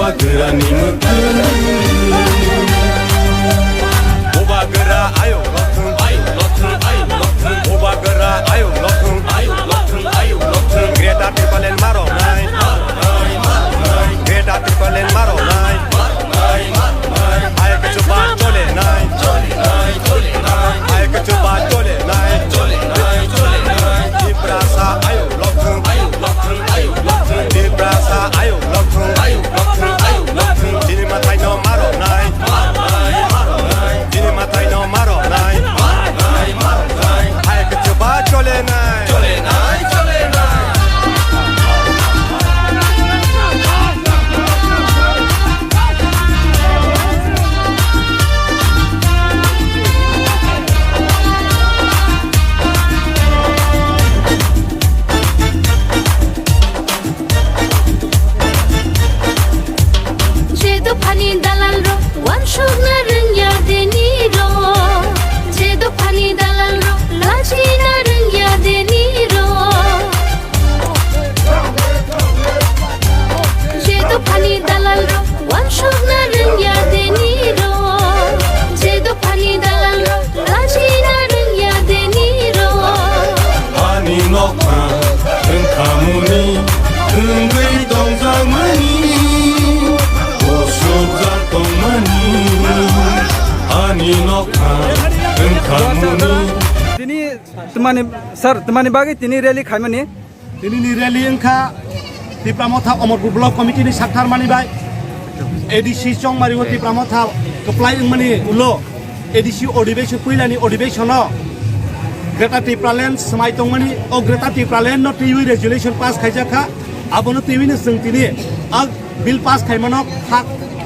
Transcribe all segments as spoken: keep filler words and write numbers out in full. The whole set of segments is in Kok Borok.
Bubagrani mwkhwng. Bubagra ayuk lothwng, ayuk lothwng, ayuk lothwng. Bubagra ayuk lothwng, ayuk lothwng, ayuk lothwng. Greater Tipraland ma rwnai, ma rwnai, ma rwnai. Greater Tipraland ma rwnai, ma rwnai, ma rwnai. Hai khe chuba chole nai, chole nai, chole nai. Hai khe chuba chole nai, chole nai, chole nai. Tiprasa ayuk lothwng, ayuk lothwng, ayuk lothwng. Tiprasa ayuk lothwng, ayuk lothwng, ayuk lothwng. Chini mathai no ma rwnai, ma rwnai, ma rwnai. Chini mathai no ma rwnai, ma rwnai, ma rwnai. Hai khe chuba chole nai, chole nai, chole nai. Je dophani dalal rok wansukna rwngya deni rok, je dophani dalal rok lachina rwngya deni rok. Je dophani dalal rok wansukna rwngya deni rok, je dophani dalal rok lachina rwngya deni rok. Ani nokha wngkhamuni wngwi tongjakmani, bosokjak tongmani. Ani nokha wngkhamuni. Tini twmani, sir, twmani bagwi tini rally khaimani? Tinini rally wngkha Tipra Motha Omorpur Block Committee ni sakthar mani bai A D C chongmari o Tipra Motha kwplai wngmani ulo A D C odhibeshon, puilani odhibeshon o Greater Tipraland swmai tongmani, o Greater Tipraland no twiwi resolution pass khaijak kha. Abono twiwi no chwng tini a bill pass khaimano kha,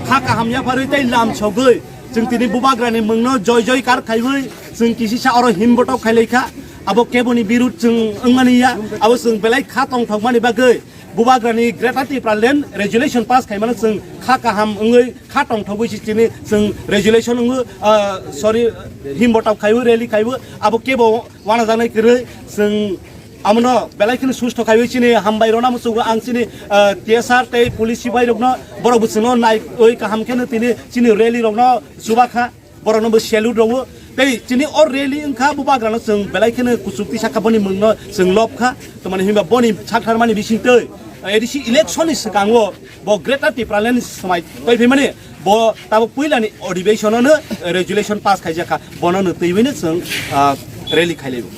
kha kaham yapharwi tei lam sogwi chwng tini Bubagrani mungno joy joy kar khaiwi chwng kisisa oro himbotok khailai kha. Abo keboni birud chwng wngmani ya, abo chwng belai kha tongthokmani bagwi Bubagrani Greater Tipraland resolution pass khaimano chwng kha kaham wngwi kha tongthogwi si chini chwng resolution wngwi, ah, sorry, himbotok khaiwi rally khaiwi abo kebo wanajaknai kwrwi chwng amono belai kheno susto khaiwi chini hambai rwna muchungo ang chini, ah, T S R tei police sipai rokno borok bo chwngno naiwi kaham kheno tini chini rally rokno chubakha. Borokno bo salute rwo. Tei chini o rally wngkha, Bubagrano chwng belai kheno kuchuk tisa kha, boni mungno chwng lob kha. Tamani hinba boni saktharmani bisingtwi A D C election ni swkango bo Greater Tipraland ni swmai twi phaimani, bo tabuk puilani odhibeshon-o no resolution pass khaijak kha, bono no twiwi no chwng, ah, rally khailaibo.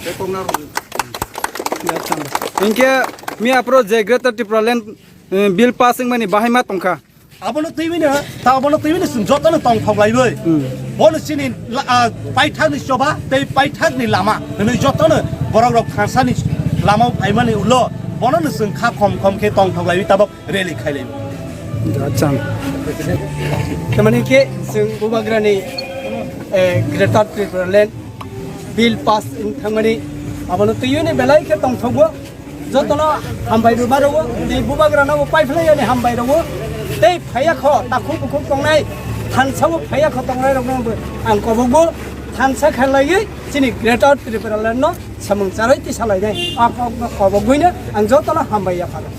Hinkhe miya phuru je Greater Tipraland, eh, bill pass wngmani bahai ma tongkha. Abono twiwino, ta abono twiwino chwng jotono tongthok laiwi. Hmm. Bono chini la-, ah, paithakni choba tei paithakni lama hwnwi jotono borok rok thansani lama phaimani ulo bono no chwng kha khom khom khe tongthok laiwi tabok rally khailaiwi. Acha. Tamani khe chwng Bubagrani, eh, Greater Tipraland bill pass wng thangmani abono twiwino belai khe tongthokgo. Jotono hambai rwma rwo, tei Bubagrano bo paiphlai yani hambai rwo. Tei phaiya kho, takhuk bukhuk tongnai, thansa-o phaiya kho tongnai rokno bo ang kobokbo thansa khailaiwi chini Greater Tipraland no samung charwi tisa lainai. A kokno kobogwino ang jotono hambai yapharo.